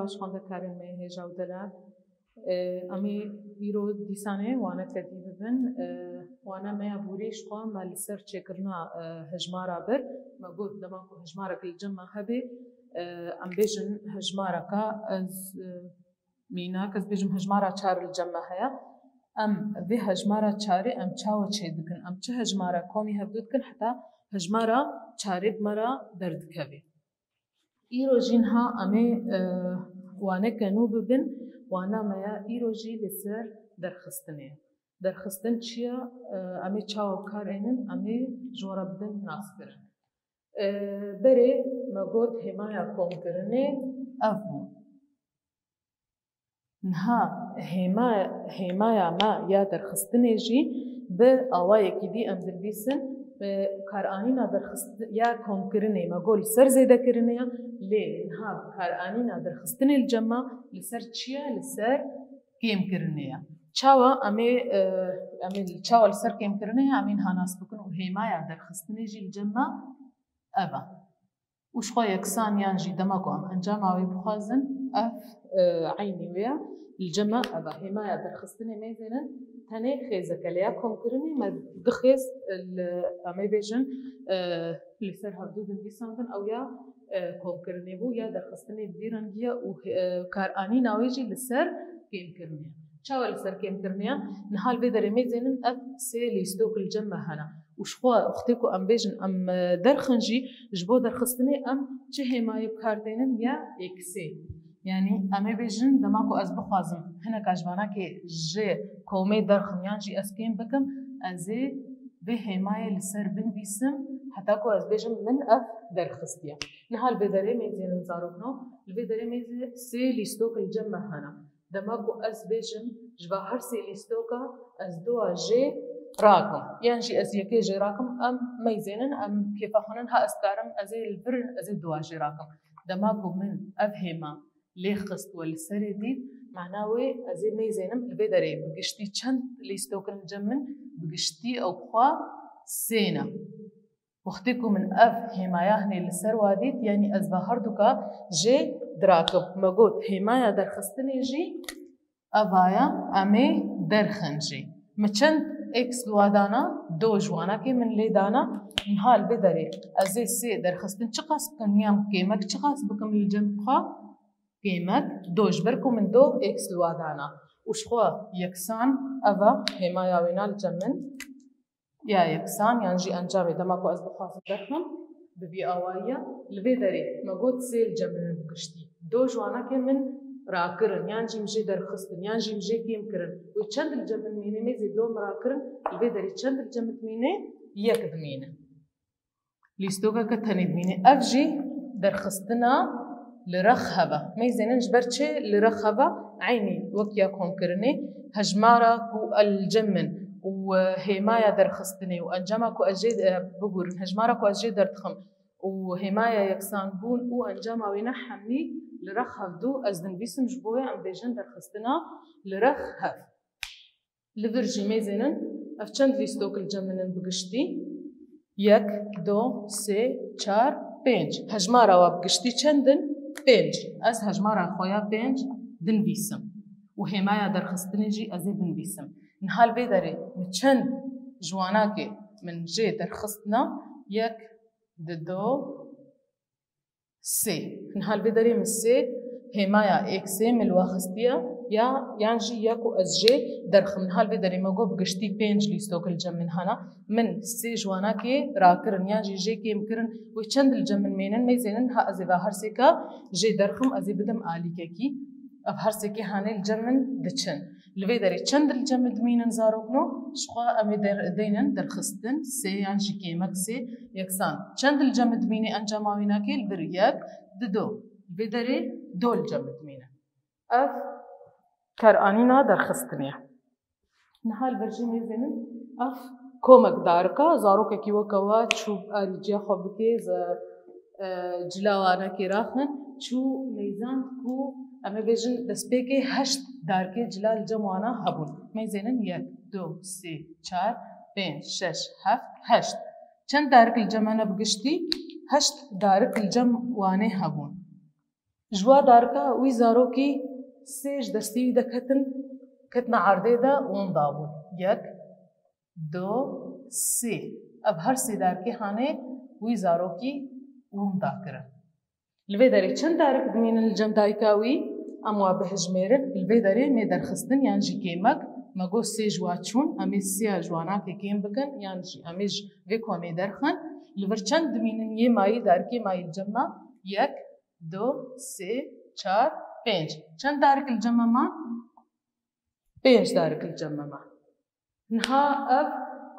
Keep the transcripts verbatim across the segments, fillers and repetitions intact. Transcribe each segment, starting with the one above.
Baş xwendekarên me hêja û delal. Em ê îro dîsanê waneke dî bibin. Wana me ya borî ji xwe me li ser çêkirina hejmara bir. Me got dema ku hejmarek li cem me hebe, em bêjin hejmareka ez mînak, ez bêjim hejmara çar li cem me heye. Em vê hejmara çarê em çawa çê dikin? Em çi hejmara komî hevdu dikin heta hejmara çarê bi me re derdikeve? Îro jî niha em ê waneke nû bibin. Wana me ya îro jî li ser derxistinê ye. Derxistin çi ye? Em ê çawa kar ênin? Em ê ji we re bidin naskirin. Berê me got hêmaya komkirinê ev bû. Niha hêma-, hêmaya me ya derxistinê jî bi awayekî dî em dinivîsin. Karanîna derxist-, ya komkirinê me got li ser zêdekirinê ye, lê niha karanîna derxistinê li cem me li ser çi ye? Li ser kêmkirinê ye. Çawa em ê, em ê çawa li ser kêmkirinê ye? Em ê niha nas bikin û hêmaya derxistinê jî li cem me ev e. Û ji xwe yeksan yan jî dema ku em encama wê bixwazin, ev eynî wê ye. Li cem me ev e. Hêmaya derxistinê mêzênin tenê xêzeke lê ya komkirinê me du xêz li, em ê bêjin, li ser hevdu dinivîsandin ew ya komkirinê bû ya derxistinê bi vî rengî ye û karanîna wê jî li ser kêmkirinê ye. Çawa li ser kêmkirinê ye? Niha li vê derê mêzênin ev sê lîstok li cem me hene. Û ji xwe wextê ku em bêjin em derxin jî ji bo derxistinê em çi hêmayê bi kar tênin ya êksê. Yanî em ê bêjin dema ku ez bixwazim hineka ji vanakê ji komê derxim yan jî ez kêm bikim, ez ê vê hêmayê li ser binivîsim heta ku ez bêjim min ev derxistiye. Niha li vê derê mêzênin zarokno, li vê derê mêzê sê lîstok li cem me hene. Dema ku ez bêjim ji va her sê lîstoka ez dua jê rakim yan jî ez yekê jê rakim, em meyzênin, em kêfa xwe nin, ha ez karim, ez ê li vir, ez ê dua jê rakim. Dema ku min ev hêma lê xist we li serê dît, mana wê ez ê meyzênim li vê derê bi giştî çend lîstokin li cem min, bi giştî ew xwe sê ne. Wextê ku min ev hêmaya hinê li ser wa dît, yanî ez va herduka jê dirakim. Me got hêmaya derxistinê jî ev a ya, em ê derxin jî. Min çend êks li wa dana, do ji wanakê min lê dana, niha li vê derê ez ê sê derxistin çiqas bikim, yan kêmek çiqas bikim li cem xwe, kêmek do, ji ber ku min do êks li wa dana. Û ji xwe yeksan ev e, hêmaya wêna li cem min ya yeksan, yan jî encamê dema ku ez bixwazim derxim, bi vî awayî ye. Li vê derê me got sê li cem min in bi giştî. Do ji wanakê min rakirin, yan jî min jê derxistin, yan jî min jê kêm kirin. Wê çend li cem min dimîne? Mêzê do min rakirin, li vê derê çend li cem min dimîne? Yek dimîne. Lîstokeke tenê dimîne. Ev jî derxistina li rex heve. Mêzênin ji ber çi li rex heve? Eynî wek ya komkirinê, hejmara ku li cem min û hêmaya derxistinê û encama ku ez jê, e, bigurin, hejmara ku ez jê derdixim û hêmaya yeksanbûn û encama wê ne hemî li rex hevdu ez dinivîsim, ji bo wê em bêjin derxistina li rex hev. Li vir jî mêzênin, ev çend lîstok li cem min in bi giştî? Yek, do, sê, çar, pênc. Hejmara wa bi giştî çend in? Pênc. Ez hejmara xwe ya pênc dinivîsim. Û hêmaya derxistinê jî ez ê binivîsim. Niha li vê derê min çend ji wanakê min jê derxistina? Yek, di do, sê. Niha li vê derê min sê hêmaya êksê min li wa xistiye ya, yan jî ya ku ez jê derxim. Niha li vê derê me got bi giştî pênc lîstok li cem min hene. Min sê ji wanakê rakirin, yan jî jê kêm kirin. Wê çend li cem min mênin, mêzênin, ha ez ê va her sêka jê derxim, ez ê bidim alîkekî. Ev her sêkê hanê li cem min diçin. Li vê derê çend li cem min dimînin zarokno? Ji xwe em ê der-, deynin derxistin, sê yan jî kêmek sê yeksan. Çend li cem min dimîne encama wê nake? Li vir yek, di do. Li vê derê do li cem min dimîne. Ev karanîna derxistinê ye. Niha li vir jî mêzênin, ev komek darika, zarokekî weke we çû alîciya xwe bike, ze-, e, cila wanekê raxin, çû meyzand ku em ê bêjin destpêkê heşt darikê cila li cem wana hebûn. Mêzênin yek, du, sê, çar, pênc, şeş, heft, heşt. Çend darik li cem hene bi giştî? Heşt darik li cem wanê hebûn. Ji wa darika wî zarokî sê ji destî wî de ketin, ketina erdê de winda bûn. Yek, do, sê. Ev her sê darikê hanê wî zarokî winda kirin. Li vê derê çend darik dimînin li cem dayika wî? Em wa bihijmêrin. Li vê derê mê derxistin yan jî kêmek. Me got sê ji wa çûn, em ê sêya ji wana kêm bikin, yan jî em ê ji vê ku em ê derxin. Li vir çend dimînin yê mayî, darikê mayî li cem me? Yek, do, sê, çar, pênc. Çend darik li cem me man? Pênc darik li cem me man. Niha ev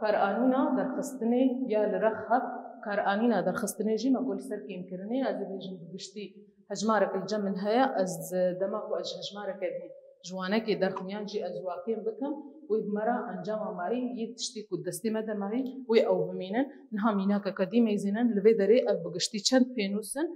karanîna derxistinê ya li rex hat, karanîna derxistinê jî me got li ser kêmkirinê, ez ê bêjim bi giştî hejmarek li cem min heye, ez dema ku ez ji hejmareke dî ji wanekê derxim yan jî ez ji wa kêm bikim, wê bi me re encama mayî yê tiştî ku destê me de mayî, wê ew bimînin. Niha mînakeke dî mêzênin, li vê derê ev bi giştî çend pênûs in?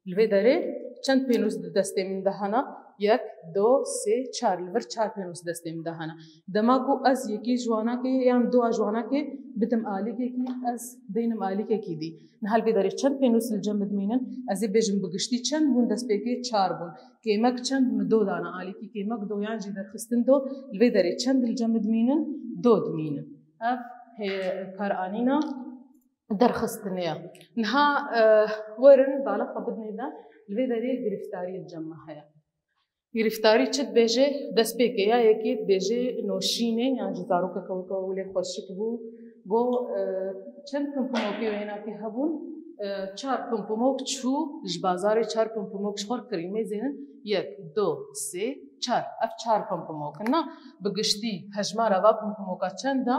Li vê derê çend pênûs di destê min de hene? Yek, do, sê, çar. Li vir çar pênûs destê min de hene. Dema ku ez yekî ji wanakê yan dua ji wanakê bidim alîkekî, ez deynim alîkekî dî. Niha li vê derê çend pênûs li cem min dimînin? Ez ê bêjim bi giştî çend bûn destpêkê? Çar bûn. Kêmek çend mi do dana alîkî? Kêmek do yan jî derxistin do. Li vê derê çend li cem min dimînin? Do dimînin. Ev hê-, karanîna derxistinê ye. Niha, e, werin bala xwe bidinê de, li vê derê girîftarî li cem me heye. Girîftarî çi dibêje? Destpêkê ya yekê dibêje noşînê, yan jî zarokeke weke wê lê xweşik bû. Go, e, çend pimpimokê wênakê hebûn? E, çar pimpimok çû ji bazarê, çar pimpimok ji xwe kirî. Mêzênin yek, do, sê, çar. Ev çar pimpimok in. Na, bi giştî hejmara va pimpimoka çend e?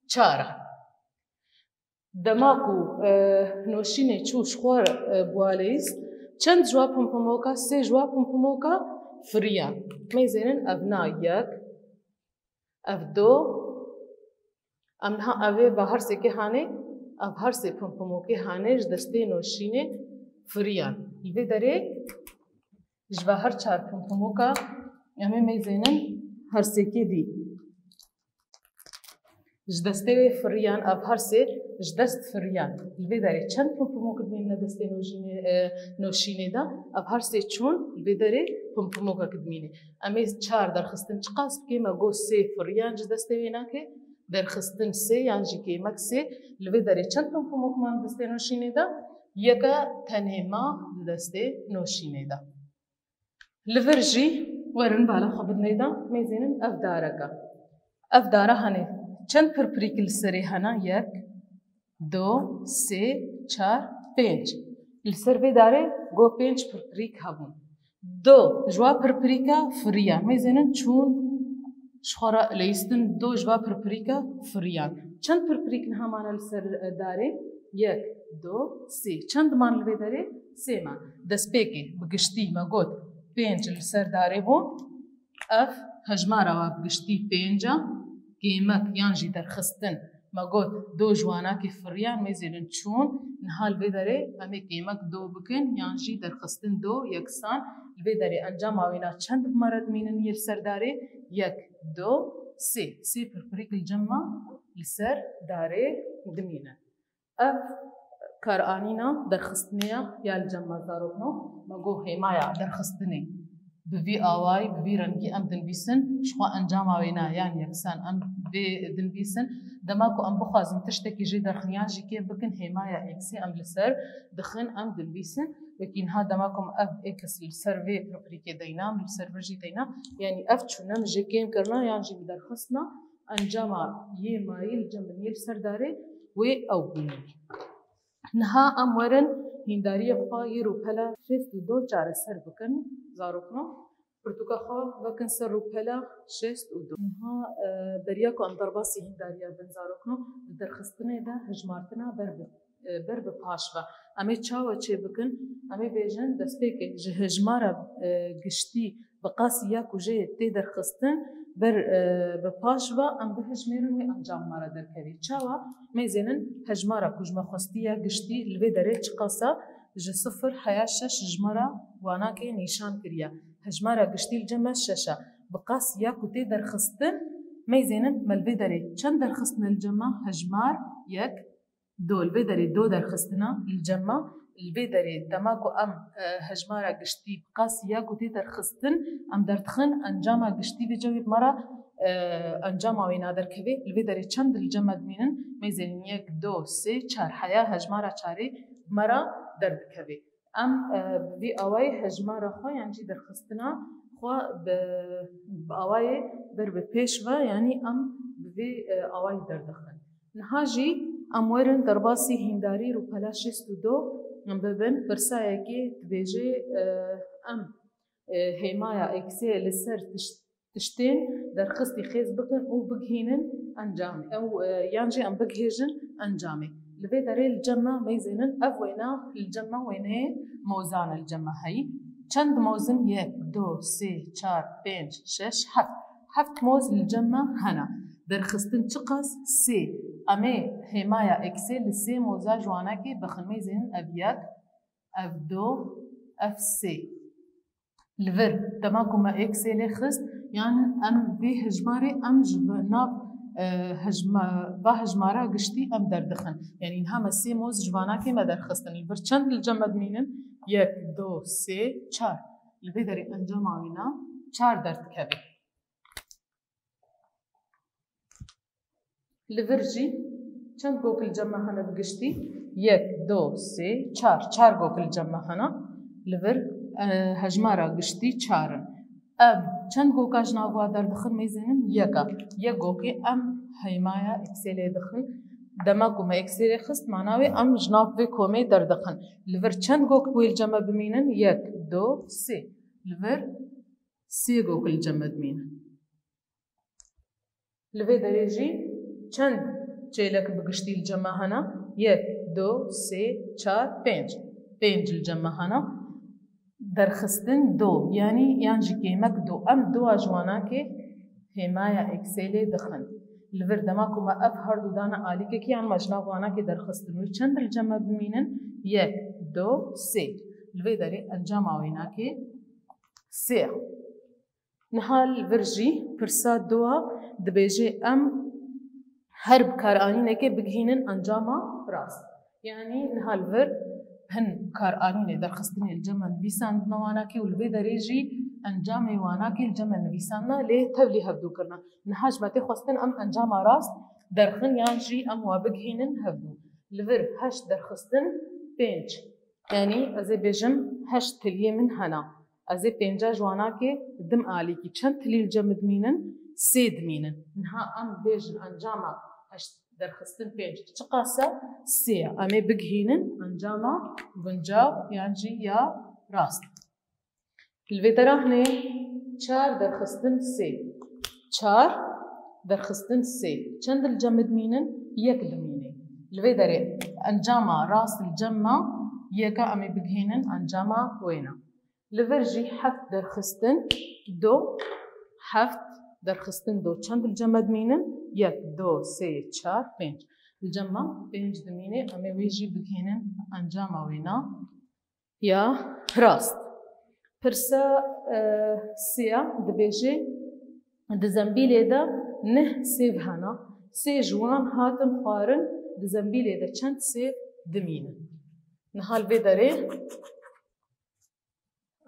Çar e. Dema ku, e, noşînê çû ji xwe, e, bi wa leyîst, çend ji wa pimpimoka, sê ji wa pimpimoka firiyan. Mêzênin ev na yek, ev do, em niha ev ê ve her sêkê hanê, ev her sê pimpimokê hanê ji destê noşînê firiyan. Li vê derê ji ve her çar pimpimoka em ê mêzênin her sêkê dî. Ji destê wê firiyan, ev her sê ji dest firiyan. Li vê derê çend pimpimok dimîne destê nojînê, e, noşînê de? Ev her sê çûn, li vê derê pimpimokek dimîne. Em ê çar derxistin çiqas bikê? Me got sê firiyan ji destê wê nake. Derxistin sê yan jî kêmek sê. Li vê derê çend pimpimok man destê noşînê de? Yeke tenê ma di destê noşînê de. Li vir jî werin bala xwe bidinê de, mêzênin ev darek e. Ev dara hene çend pirpirîk li serê hene? Yek, do, sê, çar, pênc. Li ser vê darê go pênc pirpirîk hebûn. Do ji wa pirpirîka firiya. Mêzênin çûn ji xwe re leyîstin, do ji va pirpirîka firiyan. Çend pirpirîk niha mane li ser, e, darê? Yek, do, sê. Çend man li vê derê? Sê man. Destpêkê bi giştî me got pênc li ser darê bûn. Ev hejmara wa bi giştî pênc e. Kêmek yan jî derxistin. Me got do ji wanakê firiyan, mêzênin çûn. Niha li vê derê em ê kêmek do bikin, yan jî derxistin do yeksan. Li vê derê encama wêna çend bi me re dimînin yê li ser darê? Yek, do, sê. Sê pirpirîk li cem me li ser darê dimînin. Ev karanîna derxistinê ya, ya li cem me zarokno. Me got hêmaya derxistinê bi vî awayî, bi vî rengî em dinivîsin, ji xwe encama wê ne, yan yeksan em vê dinivîsin. Dema ku em bixwazin tiştekî jê derxin yan jî kêm bikin, hêmaya êksî em li ser dixin, em dinivîsin. Wekî niha dema ku em ev êks li ser vê pirpirîkê deyna, em li ser vir jî deyna, yanî ev çûne min jê kêm kirina yan jî min derxistina, encama yê mayî li cem min yê li ser darê wê ew bûne. Niha em werin hîndariyê xwe yê rûpela şêst û du çareser bikin, zarokno. Pirtûka xwe vekin ser rûpela şêst û du. Niha, e, beriya ku em derbasî hîndariya bin, zarokno, di derxistinê de hejmartina ber bi, e, ber bi paş ve. Em ê çawa çê bikin? Em ê bêjin destpêkê ji hejmara, e, giştî bi qasî ya ku jê tê derxistin, ber, e, bi paş ve em bihejmêrin wê encam me re derkevê. Çawa? Mêzênin hejmara ku ji me xwestiye giştî li vê derê çiqas e, ji sifir heya şeş ji me re wanakê nîşan kiriye. Hejmara giştî li cem me şeş e. Bi qasî ya ku tê derxistin, mêzênin me li vê derê çend derxistine li cem me? Hejmar yek, do, li vê derê do derxistina li cem me, Li vê derê dema ku em, e, hejmara giştî bi qas yek û tê derxistin, em derdixin encama giştî vê cewê bi me re, e, encama wê naderkevê. Li vê derê çend li cem me dimînin? Mêzênin yek, do, sê, çar. Heya hejmara çarê bi me re derdikevê. Em, e, bi vî awayî hejmara xwe yan jî derxistina xwe bi, bi awayê ber bi pêş ve, yanî em bi vî, e, awayî derdixin. Niha jî em werin derbasî hîndarî rûpela şêst û du bibin. Pirsayekê dibêje, e, em, e, hêmaya eksê li ser tişt-, tiştên derxistî xêz bikin û bigihînin encamê. Ew, e, yan jî em bigihêjin encamê. Li vê derê li cem me mêzênin ev wêna li cem me wêneyê mozan e li cem me heyî. Çend mozin? Yek, du, sê, çar, pênc, şeş, heft. Heft moz li cem me hene. Derxistin çiqas? Sê. Em ê hêmaya eksê li sê moza ji wanakê bixin. Mêzênin ev yek, ev du, ev sê. Li vir, dema ku me eksê lê xist, yan em vê hejmarê em ji nav, e, hejma-, va hejmara giştî em derdixin. Yanî niha me sê moz ji vanakê me derxistin. Li vir çend li cem me dimînin? Yek, du, sê, çar. Li vê derê encama wêna çar derdikeve. Li vir jî çend gok li cem me hene bi giştî? Yek, du, sê, çar. Çar gok li cem me hene. Li vir, e, hejmara giştî çar in. Em çend goka ji nav wa derdixin mêzênin? Yeka. Yek gokê em hêmaya eksê lê dixin. Dema ku me eksê lê xist, mana wê em ji nav vê komê derdixin. Li vir çend gok wê li cem me bimînin? Yek, du, sê. Li vir sê gok li cem me dimînin. Li vê derê jî çend çêlek bi giştî li cem me hene? Yek, du, sê, çar, pênc. Pênc li cem me hene. Derxistin du, yanî yan jî kêmek du. Em dua ji wanakê hêmaya eksê lê dixin. Li vir dema ku me ev her du dane alîkekî yan me ji nav wanakê derxistin. Wê çend li cem me bimînin? Yek, du, sê. Li vê derê encama wênakê sê ye. Niha li vir jî pirsa dua dibêje em her bikaranînekê bigihînin encama rast. Yanî niha li vir hin bikaranînê derxistinê li cem me nivîsandine wanakê û li vê derê jî encamê wanakê li cem me nivîsandine lê tevlî hevdû kirine. Niha ji me tê xwestin em encama rast derxin yan jî em wa bigihînin hevdû. Li vir heşt derxistin pênc. Yanî ez ê bêjim heşt tiliyê min hena. Ez ê pênca ji wanakê dim alîkî. Çend tilî li cem dimînin? Sê dimînin. Niha em bêjin encama heşt derxistin pênc çiqas e? Sê ye. Em ê bigihînin encama guncav yan jî ya rast. Li vê dera hinê çar derxistin sê. Çar derxistin sê. Çend li cem dimînin? Yek dimîne. Li vê derê encama rast li cem me yeka em ê bigihînin encama wêna. Li vir jî heft derxistin du, heft derxistin du. Çend li cem me dimînin? Yek, du, sê, çar, pênc. Li cem me pênc dimîne, em ê wê jî bigihînin encama wêna ya rast. Pirsa, e, siya dibêje, di zembîlê de neh sêv hene. Sê ji wan hatin xwarin, di zembîlê de çend sêv dimînin? Niha li vê derê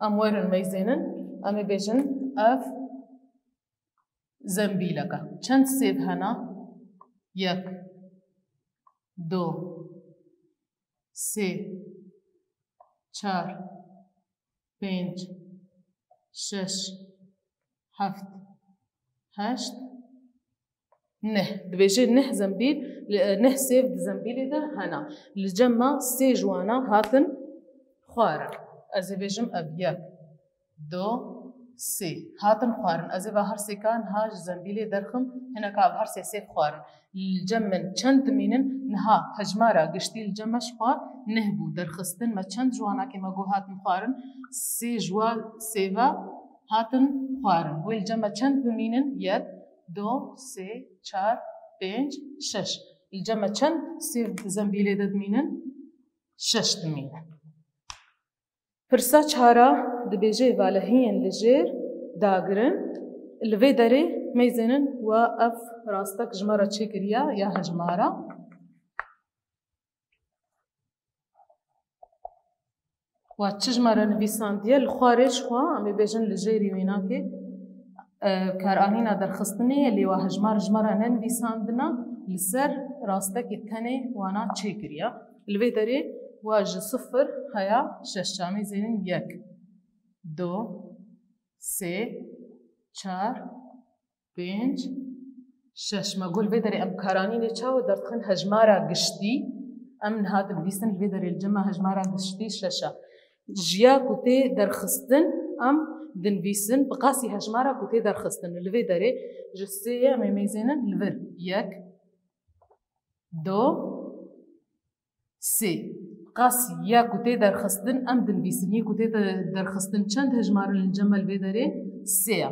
em werin meyzênin, em ê bêjin ev zembîlek e. Çend sêv hene? Yek, du, sê, çar, pênc, şeş, heft, heşt, neh. Dibêje neh zembîl, li, neh sêv di zembîlê de hene. Li cem me sê ji wana hatin xwarin. Ez ê bêjim ev yek, du, sê. Hatin xwarin. Ez ê va her sêka niha ji zembîlê derxim, hineka ev her sê sêv xwarin. Li cem min çend dimînin? Niha hejmara giştî li cem me ji xwe neh bû. Derxistin me çend ji wanakê me got hatin xwarin? Sê ji wa sêva hatin xwarin. Wê li cem me çend bimînin? Yek, du, sê, çar, pênc, şeş. Li cem me çend sêv di zembîlê de dimînin? Şeş dimînin. Pirsa çar a dibêje valehiyên li jêr dagirin. Li vê derê mêzênin wa ev rastek ji me re çêkiriya ya hejmara. Wa çi ji me re nivîsandiye, li xwarê ji xwe, em ê bêjin li jêrî wênakê, e, karanîna derxistinê ye, lê wa hejmar ji me re nenivîsandina, li ser rastekê tenê wana çêkiriya. Li vê derê wa ji sifir heya şeş, em ê zênin yek, do, sê, çar, pênc, şeş. Me got li vê derê em karanînê çawa derdixin hejmara giştî. Em niha dinivîsin li vê derê li cem me hejmara giştî şeş e. Ji ya ku tê derxistin em dinivîsin, bi qasî hejmara ku tê derxistin. Li vê derê ji sê ye em ê mêzênin li vir. Yek, do, sê. Qas ya ku tê derxistin em dinivîsin. Yê ku tê de-, derxistin çend hejmar in li cem me li vê derê? Sê ya.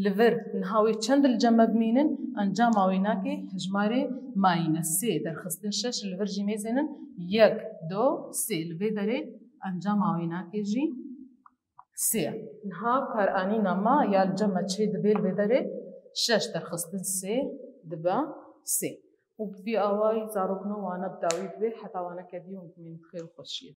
Li vir niha wê çend li cem me bimînin? Encama wênakê hejmarê mayîne sê derxistin şeş, li vir jî mêzênin yek, do, sê. Li vê derê encama wênakê jî sê. Niha karanîna me ya li cem me çê dibe li vê derê şeş derxistin sê dibe sê. Û bi vî awayî zarokno wane bi dawî dibe heta waneke dî hûn bimînin bi xêr û xweşiyê.